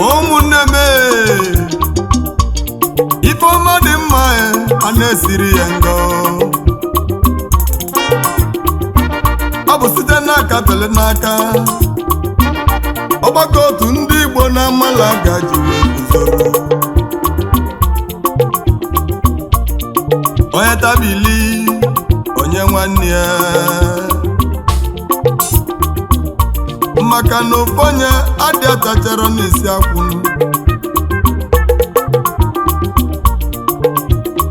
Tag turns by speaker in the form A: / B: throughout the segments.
A: Ụmụnne m, ifeọma dị mma, a na-esiri ya ngọ. Ọ bụ site n'aka pele n'aka ọgbakọ otu ndị Igbo na Malaga ji wee guzoro. Onye tabili onye nwanne ya, maka na ofu onye adị atachara n'isi akwụ.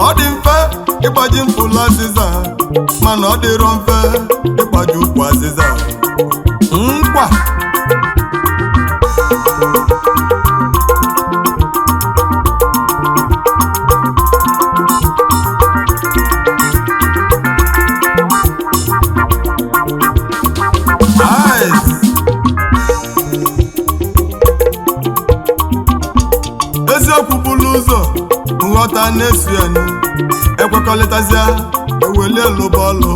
A: Ọ dị mfe ịgbaji mkpụrụ azịza, mana ọ dịrọ mfe ịgbaji ukwu azịza. Nkwa Ice. Eziokwu bụrụ ụzọ nghọta na-esu enu, ekwekọrịtazịa eweli elu bọọlụ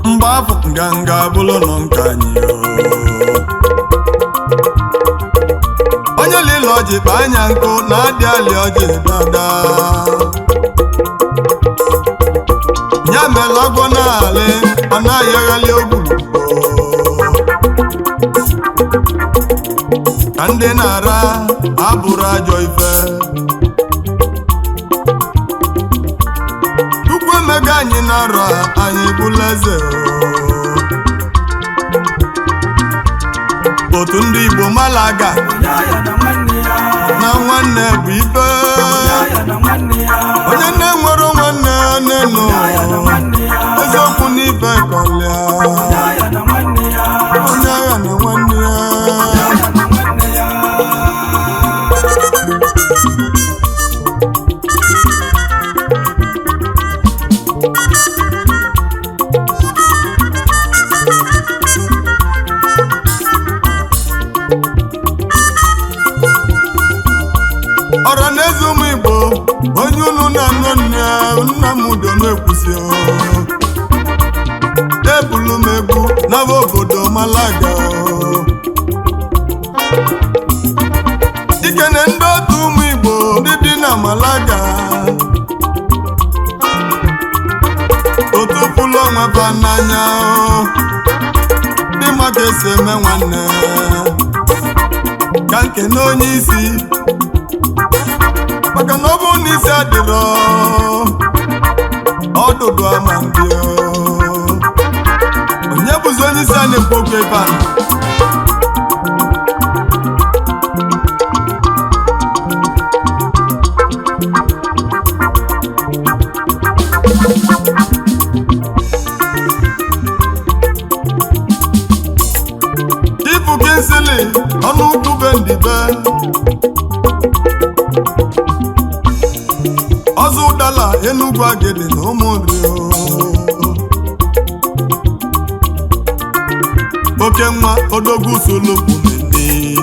A: mgbe afọ nganga bụrụ nọ nke anyị. Onye lile ọjị kpa anya nkụ na-adị alị ọjị dada ya mere agwọ na-alị ọ naghị aghali ogbulu ka ndị na-ara abụrụ ajọ ife. Chukwu emega anyị na-ara anyị bụla eze. Otu ndị Igbo Malaga na nwanne bụ ife, onye na-enwero nwanne nenu eziokwu n'ife kọlịa, onye agha na nwanne ya. Ọra na eze ụmụ Igbo, onye unu na-anụ nne nna m udo na-ekwusi, ebulu m egwu n'aba obodo Malaga. Ikene ndị otu ụmụ Igbo ndị dị na Malaga, otu pụlụ onwe fa n'anya, dị maka esi eme nwanne ka nke na onye isi, maka na ọ bụrụ na isi adịrọ ọdụdụ ama ndị onye bụzi onye isi a na-ekwu okwu ebe a. Ibu Kinsili ọnụ ukwu be ndibe ọzọ ụdala Enugwu Agidi na ụmụnri, oke nwa odogwu solokwu ndị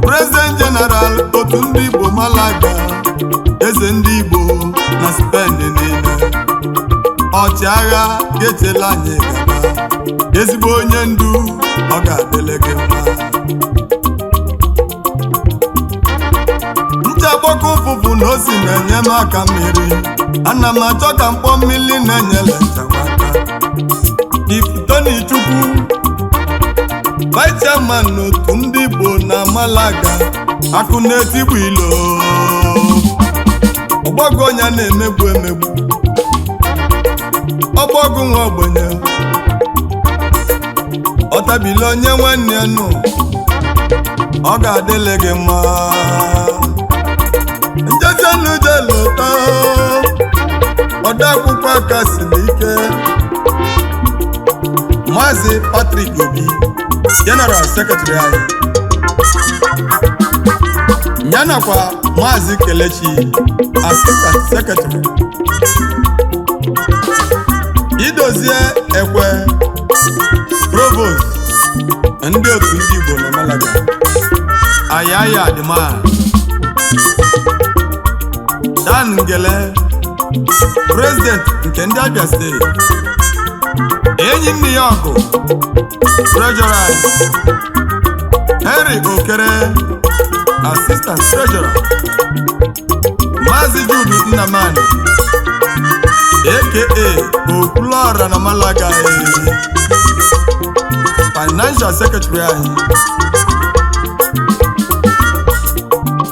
A: President General otu ndị Igbo Malaga, eze ndị Igbo na Spen niile, ọchịagha ga-echela anyị gaba, ezigbo onye ndu ọ ga-adịle gị mma. Nchagbọkọ ụfụfụ na osi na-enye m aka mmiri, ana m achọ ka mkpọ mmiri na-enyere nchekwa aka. Chief Tony Chukwu, Vice Chairman n'otu ndị Igbo na Malaga, akụ na-etigbu ilo, ọgbọgụ ọnya na-emegbu emegbu, ọgbọgụ nwa ogbenye, ọtabili onye nwanne ya nụ, ọ ga-adịlị gị mma. Njejenujelụta ọde akwụkwọ aka siri ike, Maazị Patrick Obi, General Secretary anyị, ya nakwa Maazị Kelechi, Assistant Secretary, Idozie Ekwe, Provost ndị otu ndị Igbo na Malaga, Ayaya Adịma, Dan Ngele, President nke ndị Abia Steeti, enyi nne ya ọgụ, Treasurer, Henry Okere, Assistant Treasurer, Maazị Jude Nnamani, aka Okwuluọra na Malaga, Financial Secretary anyị,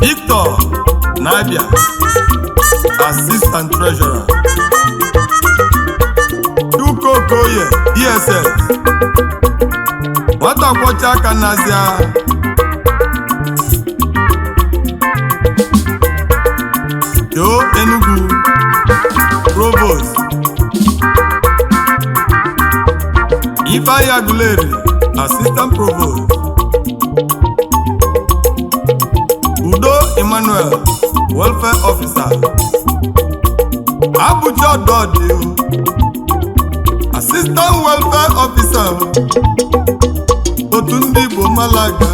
A: Victor Nabia, Assistant Treasurer, Duko Okoye, DSS, nwata kwọcha aka n'azịa, Joe Enugu, Provost, Ifeanyi Aguleri, Assistant Provost, Udo Emmanuel, Welfare Officer, Abuja Ododi, Assistant Welfare Officer, otu ndị Igbo Malaga.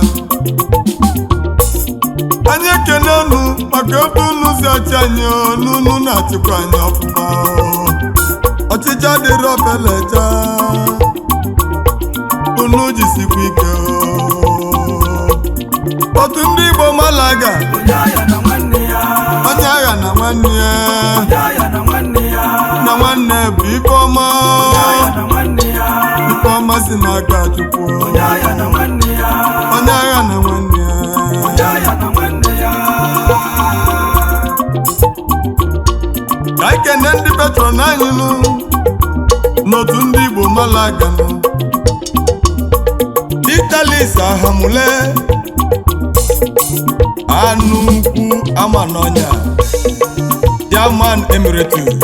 A: Anyị ekene unu maka ebe unu si achị anyị, n'unu na-achịkwa anyị ọfụma. Ọchịchị adịrị ofelecha, unu jisikwa ike. Otu ndị Igbo Malaga,
B: Onye agha na nwanne ya.
A: Onye agha na nwanne ya.
B: Onye agha na nwanne ya.
A: Na nwanne bụ ife ọma.
B: Onye agha na nwanne ya.
A: Ife ọma si n'aka Chukwu.
B: Onye agha na nwanne ya.
A: Onye agha na nwanne ya.
B: Onye agha na nwanne ya.
A: Ka anyị kene ndị patron anyị nụ n'otu ndị Igbo Malaga nụ, Vitalis Ahamule, anụ ukwu ama n'ọnya, Chairman Emeritus,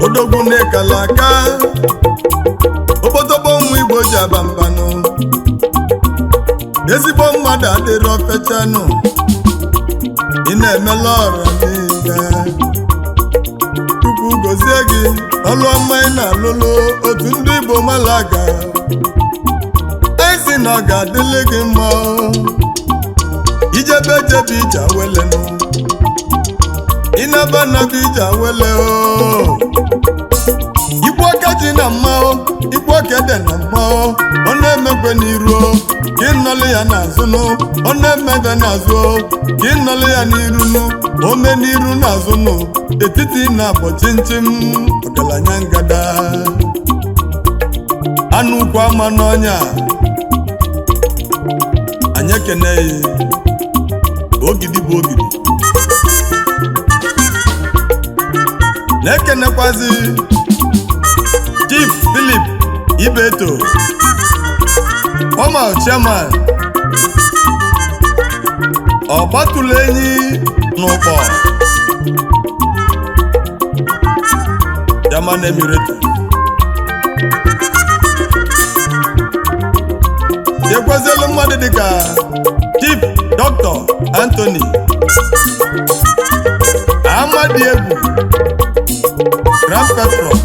A: Odogwu na-ekalaka, okpotokpo nwa Igbo ji aba mbanụ, ezigbo mmadụ adịrọ fechanụ, ị na-emela ọra niile. Chukwu gozie gị ọlụ ọma ị na-alụlụ otu ndị Igbo Malaga. Ezi na ọ ga-adịlị gị mma o. Ijebe jebe ije awelenụ, ịnaba naba ije awele o. Ikwu aka ji na mma o, ikwu aka ede na mma o, ọ na-emekwe n'iru o, ka ịnọlụ ya n'azụ nụ, ọ na-emebe n'azụ o, ka ịnọlụ ya n'iru nụ, ome n'iru n'azụ nụ, etiti na-abọ chimchim, ọgaranya ngada, anụ ukwu ama n'ọnya. Anyị ekeneghị ogidi bụ ogidi, na-ekenekwazi Chief Philip Ibeto, former chairman Ọgbatụlenyi n'Ụkpọ, Chairman Emeritus, ekwezelu mmadụ dịka Chief Dr. Anthony Amadi Egwu, Grand Patron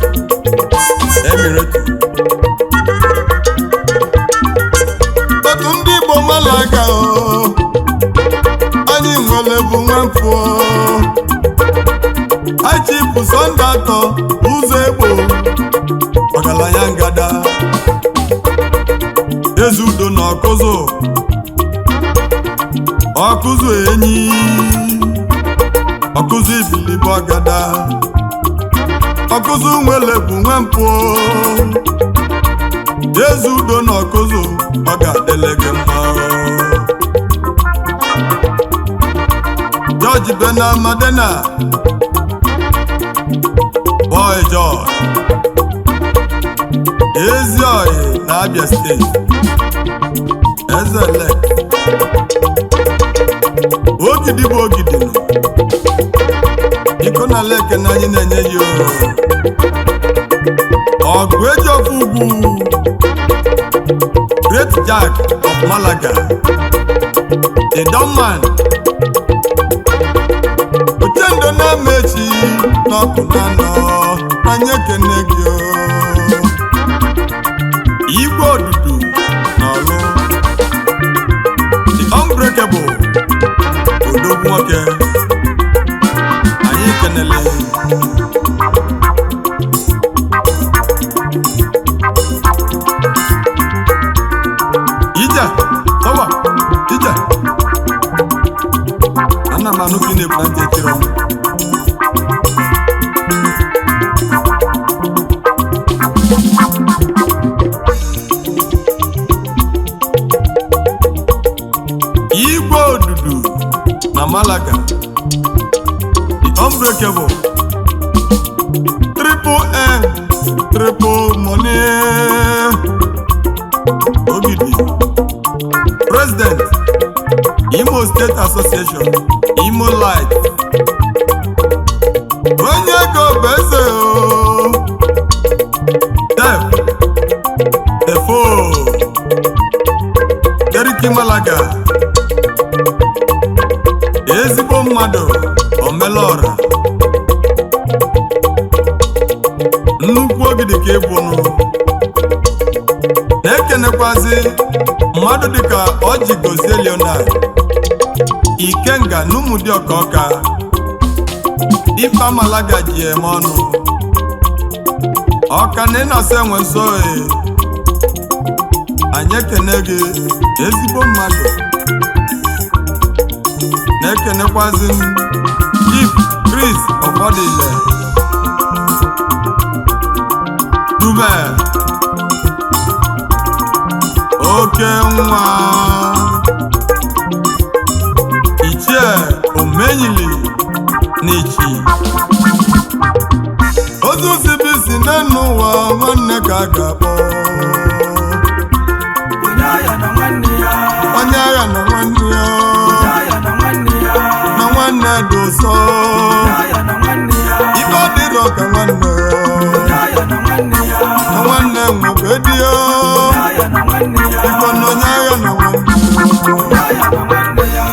A: Emeritus otu ndị Igbo Malaga o. Anyị nwere bụ nwamfụ Chief Sunday Atọ Ụzọ Egbo, ọgaranya ngada, eze udo na ọkụzụ, ọkụzụ enyi, ọkụzụ. Ọkụzụ ibilibe ọgada, ọkụzụ nwele bụ nwe mpụ. Eze udo na ọkụzụ, ọ ga-adịle gị mma. George Bena Madena, Boy George, ezi oyi na Abia Steeti, eze elect, ogidi bụ ogidi nọ iko na leke na anyị na-enye ya ọgụ eji ofe ugwu, Great Jack of Malaga, the Donman, Uchendo na-amechi n'ọkụ na nọ, anyị ekene gị o. Igwe odudu na ọlụ, the unbreakable odogwu nwoke, anyị kenele. Ije tawa ije, ana m anụ ka ị na-ekwu na ntị echiri ọnụ. Igwe odudu na Malaga, the unbreakable, triple M, triple money, ogidi, president, Imo State Association, Imo Light, onye ego bụ eze o. Def Defo Deriki Malaga, ezigbo mmadụ, omelora, nnukwu ogidi ka ịbụnụ. Na-ekenekwazi mmadụ dịka Ọjị Gozie Leonard Ikenga n'Ụmụdịọka Ọka, Ife Malaga ji eme ọnụ ọka na ịnọsọ enwe nso e. Anyị ekene gị, ezigbo mmadụ. Na-ekenekwazi m Chief Chris Ọfọdịle Dube, oke nwa Ichie Omenyili N'ichi ozu sibisi n'enu ụwa, nwanne ka a ga-akpọ.
B: Onye agha na nwanne ya.
A: Onye agha na nwanne ya.
B: Onye agha na nwanne ya.
A: Na nwanne dị ụsọ.
B: Onye agha na nwanne ya.
A: Ife adịrọ ka nwanne.
B: Onye agha na nwanne ya.
A: Na nwanne nwebe di ya.
B: Onye agha na nwanne ya.
A: Biko na onye agha na nwanne.
B: Onye agha na nwanne ya.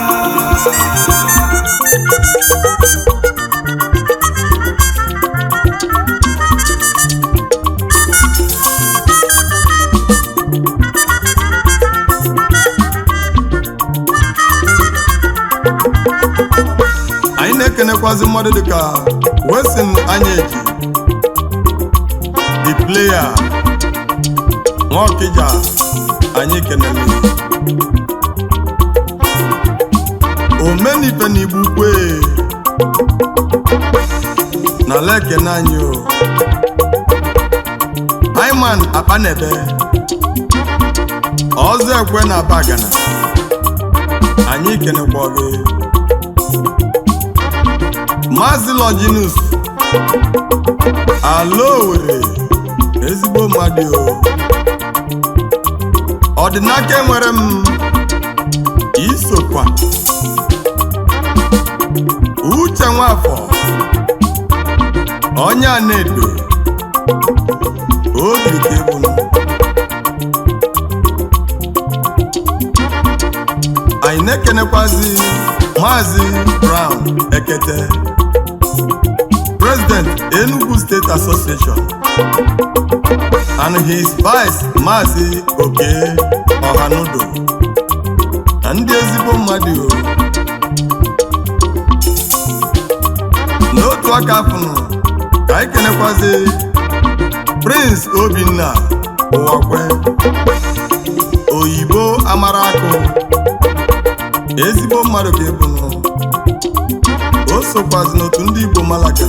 A: Anyị na-ekenekwazi mmadụ dịka Wesin Anyaeji, the player, Nwaokija, anyị kenele omenife na Igbukwe na lekene anyị o Ayman Akpanebe, ọzọ ekwe na Abagana, anyị kenekwa gị. Maazị Longinus ala Owerri, ezigbo mmadụ o. Ọdịnaka enwere m isokwa Uche Nwafọ, onye a na-edo obi ka ịbụnụ. Anyị na-ekenekwazi Maazị Brown Ekete, President, Enugu State Association, and his vice, Maazị Oke Ọhanudo, na ndị ezigbo mmadụ o. N'otu aka afụnụ ka anyị kenekwazi Prince Obinna Ụwakwe, oyibo amara akụ, ezigbo mmadụ ka ịbụnụ. O sokwazi n'otu ndị Igbo Malaga.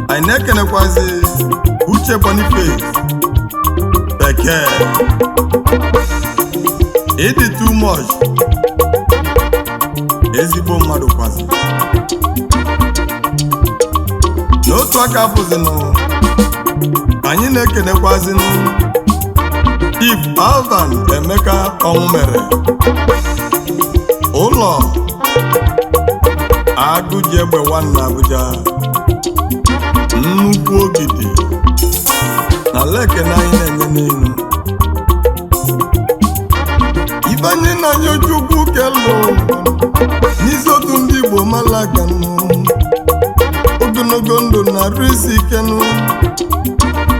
A: Anyị na-ekenekwazi Uche Boniface Bekee, ịdị too much, ezigbo mmadụ kwazi. N'otu aka bụzinụ, anyị na-ekenekwazinụ Chief Alvan Emeka Ọnwụmere, ụlọ Agụji Egbe 1 na Abuja, nnukwu ogidi na lekene anyị na-enye n'elu ife anyị na-anya. Chukwu kelu n'isi otu ndị Igbo Malaga nụ, ogologo ndụ na arụ isi ike nụ,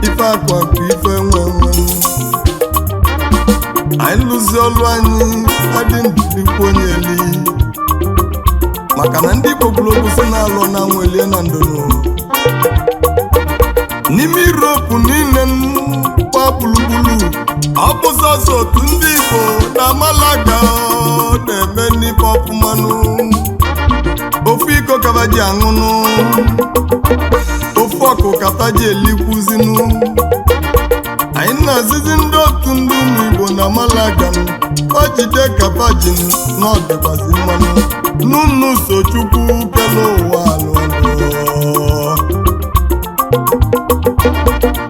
A: ife akụ akụ, ife nwe nwe. Anyị lụzi ọlụ anyị adị ndụ onye eli, maka na ndị Igbo kwuru okwu si na-alụ na nwelie na ndụnụ n'ime Europe niile gba gburugburu. Ọ bụ sọsọ otu ndị Igbo na Malaga na-eme n'ife ọfụmanụ. Ofu iko kaba ji aṅụnụ, ofu ọkụ kata ji elikwuzinu. Anyị na-azizi ndị otu ndị ụmụ Igbo na Malaga fajide kafaji na ọdịkwazi mmanụ n'unu. So Chukwu kele ụwa alụọlụ.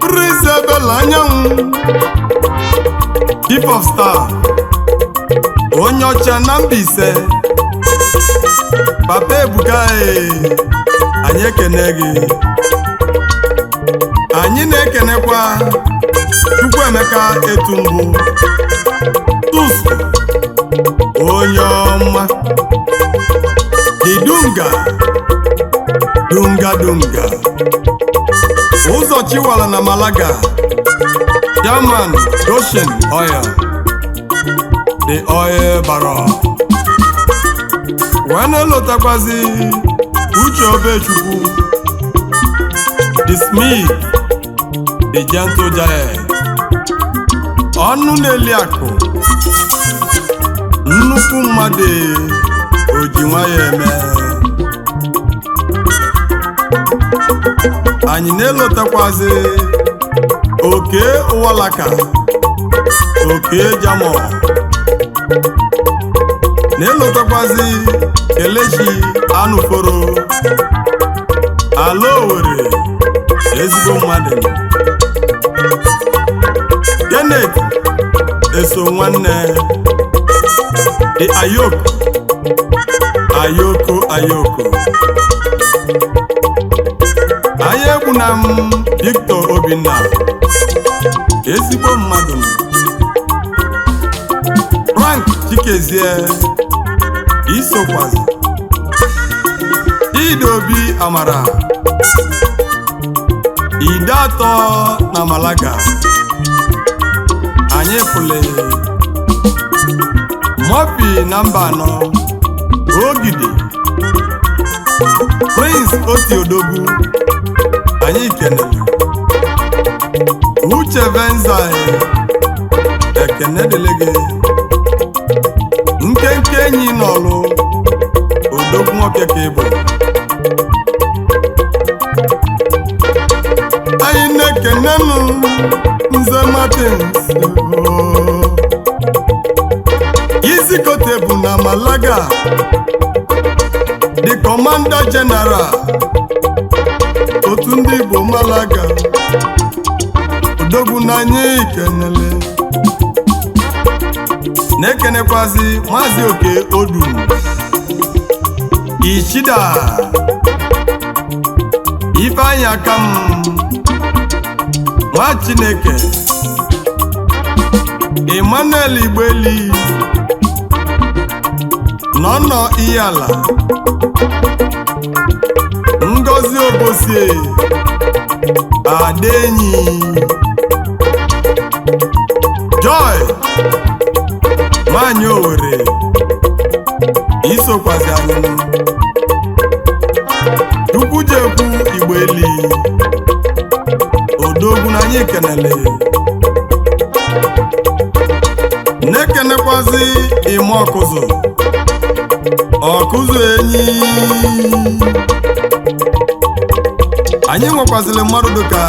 A: Prince Ebele Anyanwụ, Chief of Staff, onye ọcha na Mbaise, Papa Ebuka e, anyị ekene gị. Anyị na-ekenekwa Chukwuemeka Etumbụ Tusu, onye ọma, the Dunga Dunga Dunga Ụzọ Chiwara na Malaga, German Goshen Oil, the oil baron. Wee na-elotakwazi Uche Obechukwu, the Smith, the gentle giant, ọnụ na-eli akụ, nnukwu mmadụ o ji nwayọ eme. Anyị na-elotakwazi Oke Ụwalaka, Oke Jamọ, na-elotakwazi Kelechi Anụforo, ala Owere, ezigbo mmadụ. Kenneth Eso nwanne, the Ayoko Ayoko Ayoko. Anyị egbuna m Victor Obinna, ezigbo mmadụ. Frank Chikezie, isokwazi Idobi Amara Ide Atọ na Malaga. Anyị fụle Murphy na mba anọ, Ogidi Prince Oti Odogwu, anyị kenere Uche Venzai, ekene dịrị gị. Nkenke enyi n'ọlụ, odogwu nwoke ka ị bụ. Anyị na-ekenenụ Nze Martins Izikote bụ na Malaga, the Commander General otu ndị Igbo Malaga, odogwu n'anya ikenele. Na-ekenekwazi Maazị Oke Odum Ichida, Ifeanyị Akam, nwa Chineke, Emmanuel Igbeli Nọnọ, Ihiala, Ngozi Obosie, Adenyi Joy, nwanyị Owere, isokwazi anyị. Chukwujekwu Igbeli, odogwu na anyị kenele. Na-ekenekwazi Ime Ọkụzụ. Ọkụzụ enyi. Anyị nwekwazịrị mmadụ dịka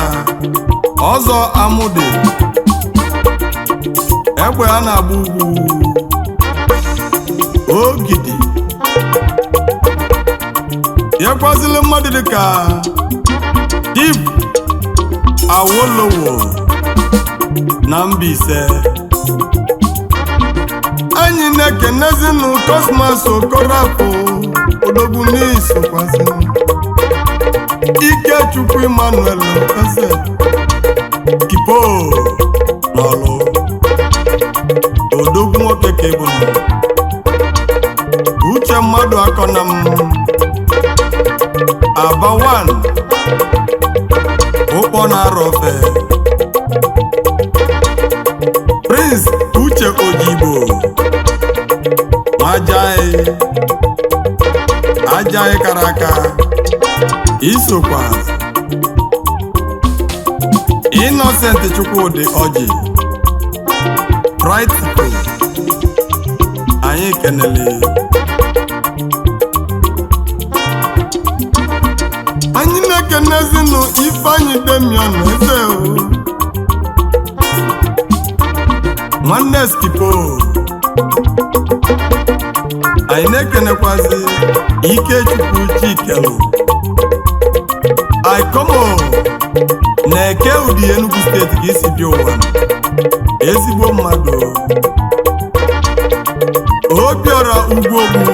A: Ọzọ Amụdị, egbe a na-agba ugwu Ogidi. Nyekwazịrị mmadụ dịka Chief Awolowo na Mbaise. Anyị na-ekenezinụ Cosmas Okorafo odogwu n'isokwazị Ikechukwu Emmanuel Eze Kipo n'ọlụ, odogwu nwoke ka ịbụ. Uche mmadụ akọna m Aba 1 ụkpọ na-arọ ofe. Prince Uche Ojigbo Nwajai Ajai kara aka, isokwa Innocent Chukwudi Ọjị Brightco, anyị kenele. Anyị na-ekenezinụ Ifeanyi Demian Eze o nwanne Skipo. Anyị na-ekenekwazi Ikechukwu Chikelu Aikomo na-eke ụdị Enugu steeti ka isi bịa ụwa, ezigbo mmadụ. Obiora Ugwuogbu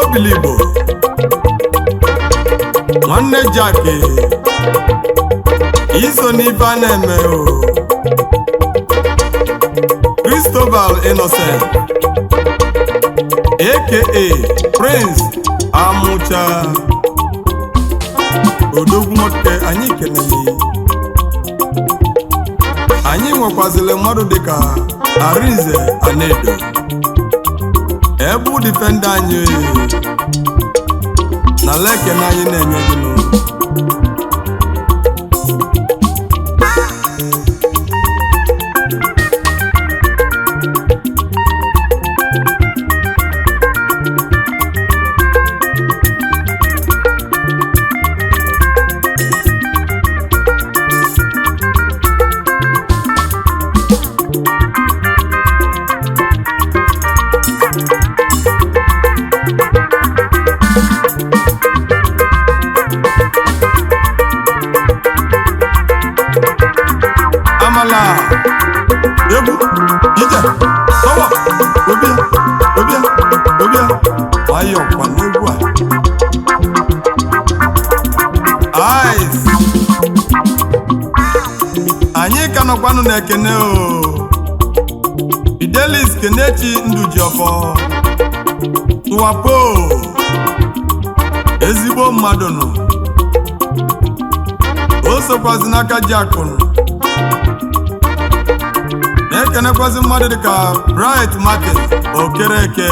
A: Obiligbo nwanne Jack, iso n'ife a na-eme o. Cristobal Innocent aka Prince Amucha odogwu nwoke, anyị kelele. Anyị nwekwazịrị mmadụ dịka Arinze Anedo, ebu difenda anyị na lekene anyị na-enye gị nụ. Amala egwu ije sọwa obia obia obia nwayọọ kwa n'egwu a ice. Anyị ka nọkwanụ na-ekene o Fidelis Kenechi Ndujiọfọ Tụwapo, ezigbo mmadụ nụ o sokwazi n'aka ji akụnụ. Na-ekenekwazi mmadụ dịka Bright Martin Okereke,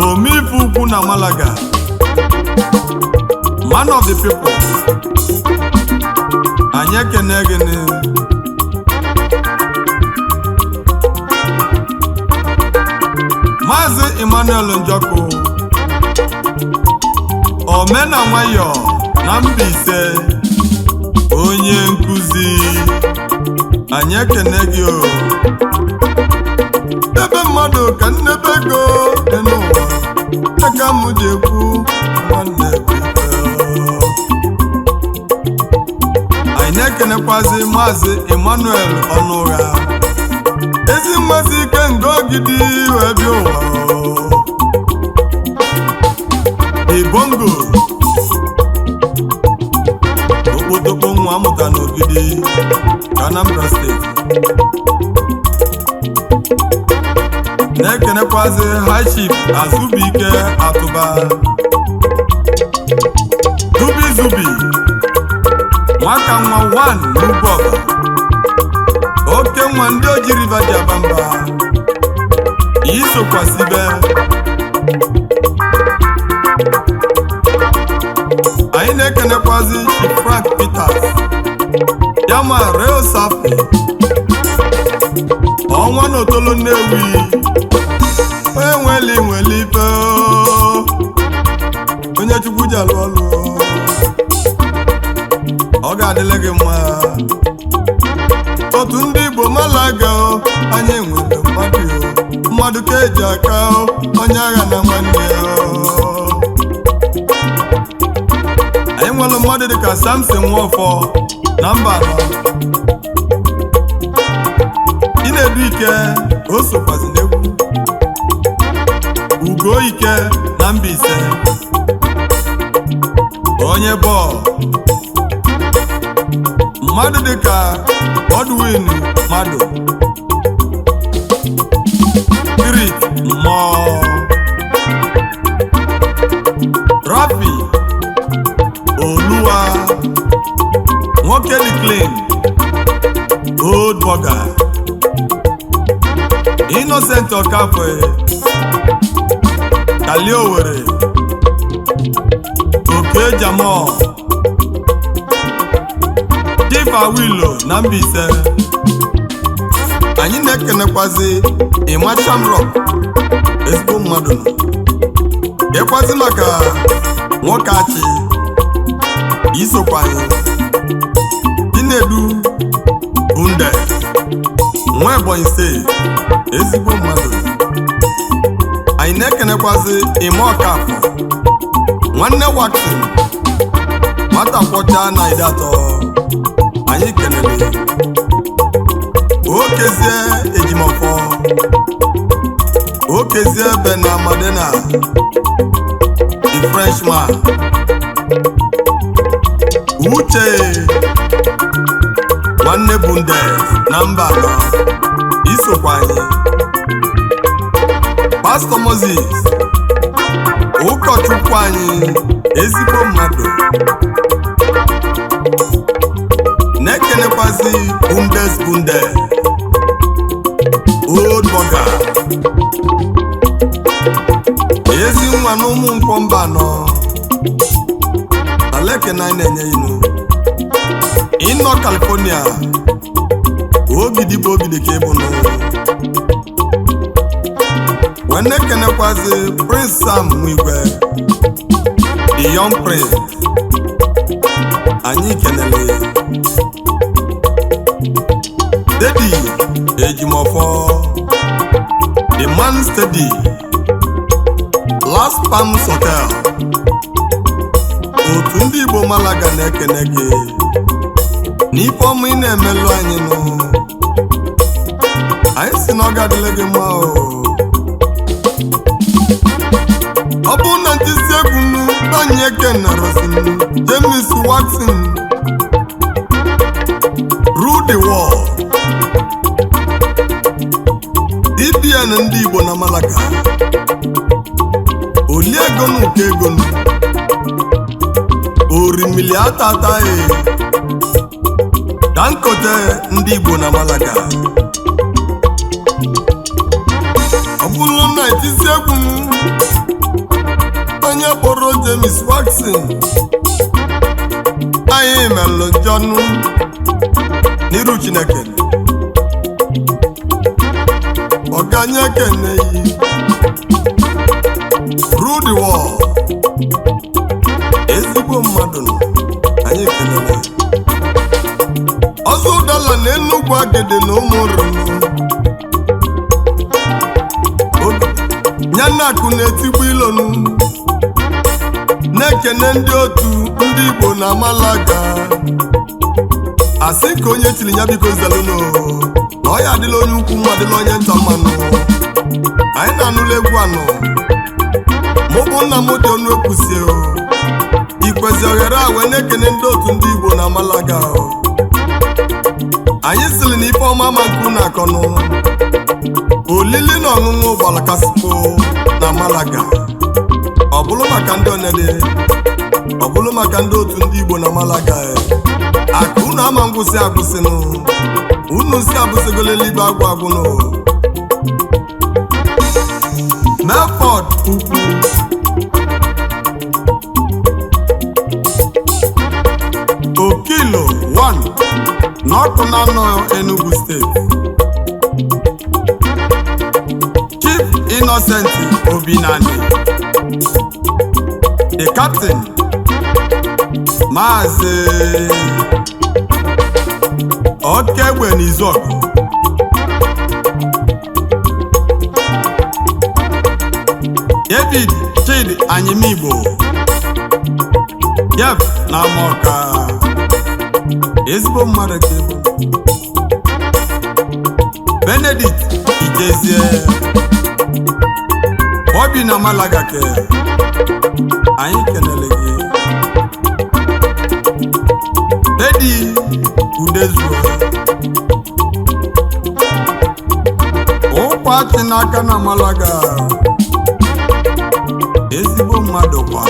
A: omeife ukwu na Malaga, man of the people, anyị ekene gịnị. Maazị Emmanuel Njọkụ omena nwayọ na Mbaise, onye nkụzi, anyị ekene gị o. Ebe mmadụ ka nnebe ego dị n'ụwa aka m ji ekwu nwanne bụ ife. Anyị na-ekenekwazi Maazị Emmanuel Ọnụgha, ezi mmasị ike ngogidi wee bịa ụwa Ibongo okpotokpo nwa amụta n'Ogidi ka Anambra steeti. Na-ekenekwazi High Chief Azubike Atụba Zubi Zubi nwaka nwa 1 n'Ugwu Ọba, oke nwa ndị Oji River ji aba mba, isokwasibe. Anyị na-ekenekwazi Chief Frank Peters Yama Reo Safi. Ọnwa na Otolo Nnewi, onye nweli nweli ife o. Onye Chukwu ji alụ ọlụ ọ ga-adịle gị mma. Otu ndị Igbo Malaga o, anyị nwere mmadụ o, mmadụ ka eji aka o, onye agha na nwanne ya o. Anyị nwere mmadụ dịka Samson Nwofọ na mba anọ ị na-edu ike, o sokwazi n'egwu Ugo Ike na Mbaise, onye bọọlụ. Mmadụ dịka Godwin mmadụ Spirit mmụọ Rafi Oluwa, nwoke dị clean, old burger, Innocent Okafor, Kali Owerri, Oke Jamo, Chief Awilo na Mbaise. Anyị na-ekenekwazi Ịma Shamrock, ezigbo mmadụ nọ ịkwazi maka nwoke achị isokwa anyị, Chinedu Bunde, nwa Ebonyi steeti, ezigbo mmadụ. Anyị na-ekenekwazi Ịma Ọkafọ, nwanne Watson, nwata kwọcha na Idatọ. Anyị kenele Okezie Ejimọfọ, Okezie Bena Madena, the Frenchman, Uche nwanne Bunde na mba anọ isokwa anyị, Pastọ Moses, ụkọchukwu anyị, ezigbo mmadụ. Na-ekenekwazi Bundes Bunde, Old Burger, ezi nwa na ụmụ nkwọ mba anọ alekene. Anyị na-enye inu ịnọ California, ogidi bụ ogidi ka ịbụ nụ. Wee na-ekenekwazi Prince Sam Nwigwe, the young prince. Anyị kenele Dedi Ejimọfọ, the man steady, Last Palms Hotel. Otu ndị Igbo Malaga na-ekene gị n'ife ọma ị na-emelụ anyị nụ. Anyị si na ọ ga-adịle gị mma o. Ọ bụrụ na ntịsi egwu nnu anyị ekenarozinu James Watson, Rule the World, DBN ndị Igbo na Malaga, olie egonu nke egonu orimili atataghị Dangote ndị Igbo na Malaga. Ọ bụrụ na etisi egwu m onye kpọrọ James Watson, anyị melụ njọnụ n'iru Chineke. Ọganye ekeneyi Rule the World, ezigbo mmadụ nọ. Anyị ekelele ọzọ ụdala na Enugwu Agidi na ụmụ rụrụ nyanakụ na-etigbu ilonu. Na-ekene ndị otu ndị Igbo na Malaga, asị ka onye chiri ya biko zelụnụ, na ọ ya adịla onye ukwu mma, adịla onye nta mmanụ. Anyị na-anụla egwu anọ mụ bụ nna m dị ọnụ ekwusie o ikwezi oghere a. Wee na-ekene ndị otu ndị Igbo na Malaga o. Anyị sịrị na ife ọma ma nke unu akọnụ olili na ọṅụṅụ gbalakasịkpo na Malaga. Ọ bụrụ maka ndị onede, ọ bụrụ maka ndị otu ndị Igbo na Malaga e. Akụ unu ama ngwụsị agwụsịnụ, unu si abụsịgolo eluigwe agwụ agwụnụ. Melford Ukwu, Okilo 1 n'ọkụ na anọ, Enugu steeti. Innocent Obinani, the captain, Maazị Okegbe n'Izuọgụ, David Chidi Anyimigbo, Jeff na Amoka, ezigbo mmadụ ka ịbụ. Benedict Ijezie, Obi na Malaga ke anyị kenele gị. Dedi Udezuo, ụkwa n'aka na Malaga, ezigbo mmadụ kwa.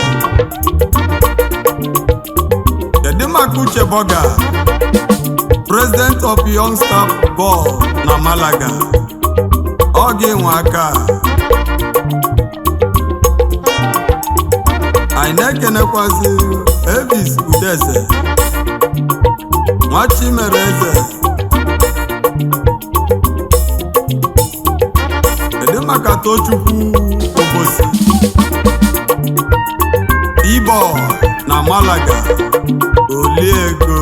A: Kedu maka Uche Boga, President of Young Star Ball na Malaga? Ọ gị nwe aka. Anyị na-ekenekwazi Elvis Udeze, Nwachimere Eze. Kedu maka Tochukwu Obosi, Ibo na Malaga, Oliego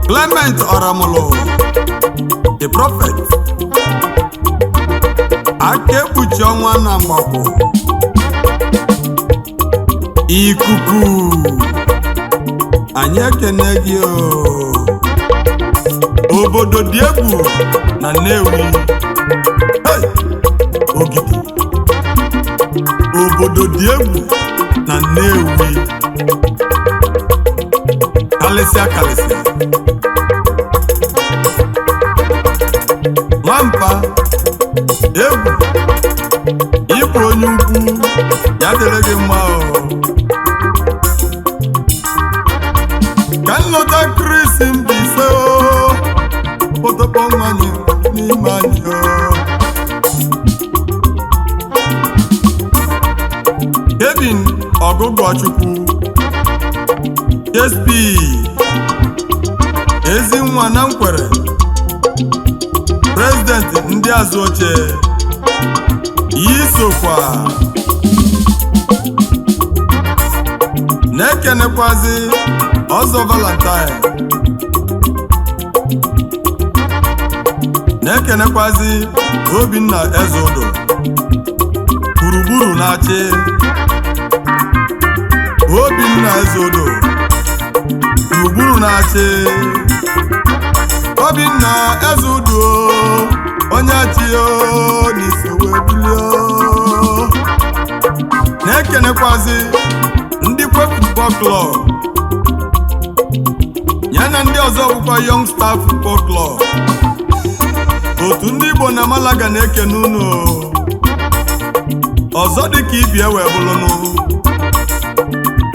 A: Clement Oramolo, the Prophet, aka ekpuchi ọnwa na mgbapụ ikuku, anyị ekene gị o. Obodo dị egwu na Nnewi. Hey! Ogidi obodo dị egwu na Nnewi, kalịsịa kalịsịa. Nwampa egwu, ịbụ onye ukwu, ya dịrị gị mma o. Ka nlọta Chris Mbaise o, kpọtọkpọ mmanya n'ime anyị o. Kevin Ọgụgọchukwu, SP, Ezinwa na Nkwere, President ndị azụ oche, isokwa na-ekenekwazi Ọzọ Valentine, na-ekenekwazi Obinna Ezeudo, gburugburu na-achị. Obinna Ezeudo, gburugburu na-achị. Obinna Ezeudo, onye achị o n'iso wee bulie. Na-ekenekwazi ndị Kwe Football Club ya na ndị ọzọ bụkwa Young Star Football Club. Otu ndị Igbo na Malaga na-ekene unu ọzọ dịka ibi ewe bụlụnụ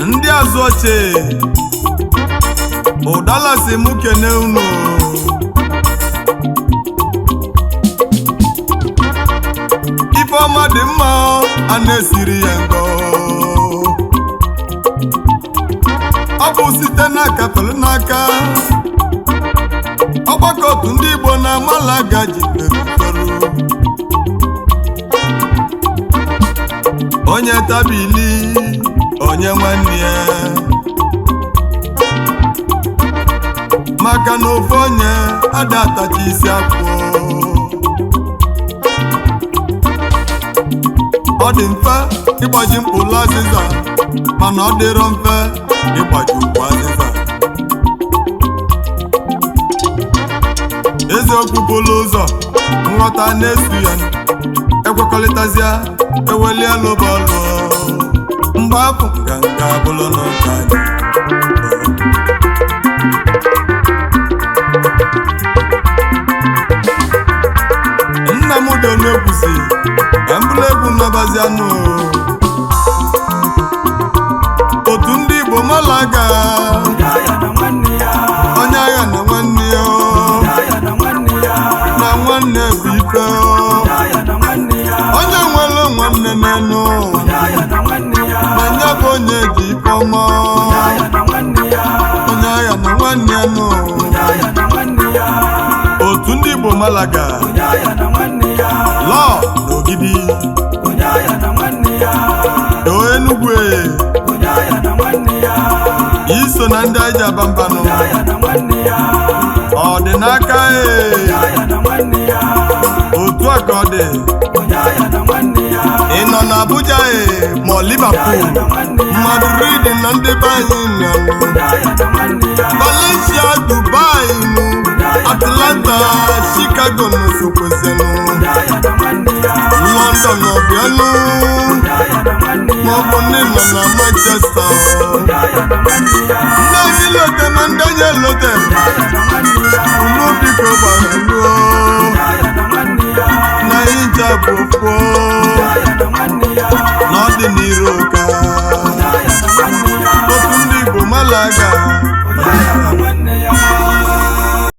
A: ndị azụ oche ụdala si mụ kene unu. Ifeọma dị mma, a na-esiri ya ngọ. Ọ bụ site n'aka fere n'aka ọgbakọ otu ndị Igbo na Malaga ji ferufere. Onye tabili onye nwanne ya, maka na ofu onye ada atacha isi akwụ. Ọ dị mfe ịgbaji mkpụrụ azịza, mana ọ dịrọ mfe ịgbaji ukwu azịza. Eziokwu bụlụ ụzọ, nghọta na-esu ya, ekwekọrịtazịa eweli elu bọọlụ. Mgbe afọ nganga bụlụ n'ụka anyị. Nna m dị onye-ekwusi ka mbụlụ egwu nnabazianụ otu ndị Igbo Malaga.
B: Onye agha na nwanne ya.
A: Onye agha na nwanne ya.
B: Onye agha na nwanne ya.
A: Na nwanne bụ ife.
B: Onye agha na nwanne ya.
A: Onye nwere nwanne n'enu.
B: Onye agha na nwanne ya.
A: Ma nye bụ onye ji ife ọma.
B: Onye agha na nwanne ya.
A: Onye agha na nwanne ya nụ.
B: Onye agha na nwanne ya.
A: Otu ndị Igbo Malaga.
B: Onye agha na nwanne ya.
A: Lọ n'Ogidi.
B: Onye agha na nwanne ya.
A: Doo Enugwu e.
B: Onye agha na nwanne ya.
A: Iso na ndị anyị ji aba mbanụ.
B: Onye agha na nwanne ya.
A: Ọ dị n'aka e.
B: Onye agha na nwanne ya.
A: Otu a ka ọ dị.
B: Onye agha na nwanne ya.
A: Ị nọ na Abuja e ma ọ Liverpool, Madrid na ndị be anyị nọ.
B: Onye agha na nwanne ya.
A: Valencia, Dubai nụ, Atlanta, Chicago nụ sokwezienụ.
B: Onye agha na nwanne ya.
A: London ọbịanụ.
B: Onye agha na nwanne ya.
A: Maọbụ ndị nọ na Manchester.
B: Onye agha na nwanne ya.
A: Ndị anyị lote na ndị anyị elote.
B: Onye agha na nwanne ya.
A: Unu biko gbagharuo.
B: Onye agha na nwanne ya.
A: Na anyị ncha bụ ofu.
B: Onye agha na nwanne ya.
A: Na ọ dị n'iru ka
B: Onye agha na nwanne ya.
A: otu ndị Igbo Malaga.